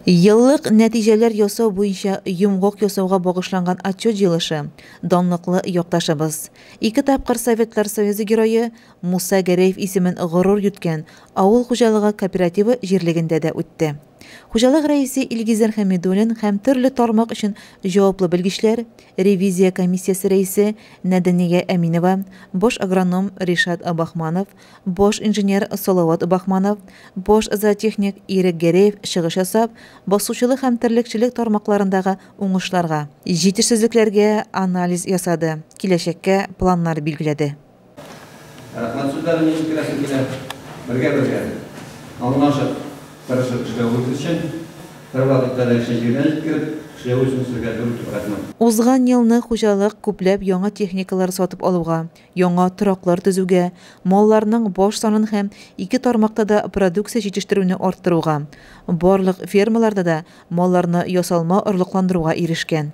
Еллык нәтиҗәләр ясау буенча йомгак ясауга багышланган отчет җыелышы данлыклы якташыбыз, ике тапкыр Советлар Союзы Герое Муса Гәрәев исемен горур йөрткән авыл хуҗалыгы кооперативы җирлегендә дә үтте. Хуҗалык рәисе Илгизәр Хәмидуллин һәм төрле тармак өчен җаваплы белгечләр, ревизия комиссиясе рәисе Нәдания Әминова, баш агроном Ришат Бахманов, баш инженер Салават Бахманов, баш зоотехник Ирек Гәрәев чыгыш ясап, басучылык һәм терлекчелек тармакларындагы уңышларга, җитешсезлекләргә анализ ясады, киләчәккә планнар билгеләде. Рәхмәт сүзләрен җиткерәсем килә. Бергә-бергә, аңлашып, тырышып эшләвегез өчен, һәрвакытта да эшне җиренә җиткереп эшләве өчен сезгә зур итеп рәхмәт. Узган елны хуҗалык күпләп яңа техникалар сатып алуга, яңа тораклар төзүгә, малларның баш санын һәм ике тармакта да продукция җитештерүне арттыруга, барлык фермаларда да малларны ясалма орлыкландыруга ирешкән.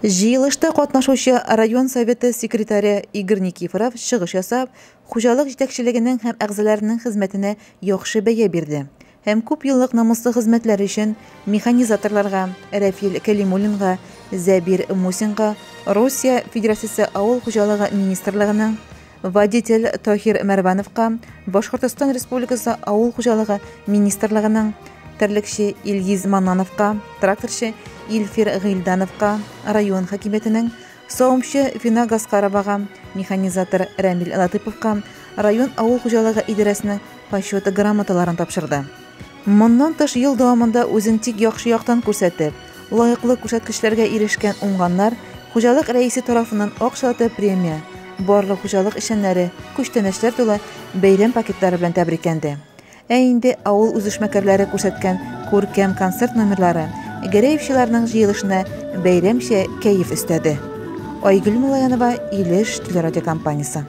Җыелышта катнашучы район Советы секретаре Игорь Никифоров чыгыш ясап, хуҗалык җитәкчелегенең һәм әгъзаларының хезмәтенә яхшы бәя бирде һәм күпьеллык намуслы хезмәтләре өчен механизаторларга Рәфил Кәлимуллинга, Зәбир Мусинга Русия Федерациясе Авыл хуҗалыгы министрлыгының, водитель Таһир Мәрвановка Башкортостан Республикасы Авыл хуҗалыгы министрлыгының, терлекче Илгиз Маннановка, тракторчы Илфир Гыйльдановка район хакимиятенең, савымчы Фина Гаскаровага, механизатор Рәмил Латыповка район авыл хуҗалыгы идарәсенең Почет грамоталарын тапшырды. Моннан тыш ел дәвамында үзен тик яхшы яктан күрсәтеп, лаеклы күрсәткечләргә ирешкән уңганнар хуҗалык рәисе тарафыннан акчалата премия, барлык хуҗалык эшчәннәре күчтәнәчләр тулы бәйрәм пакетлары белән тәбрикләнде. Ә инде авыл үзешмәкәрләре күрсәткән күркәм концерт номерлары гәрәевчыларның җыелышына бәйрәмчә кәеф өстәде. Айгөл Муллаянова, Илеш телерадиокомпаниясе.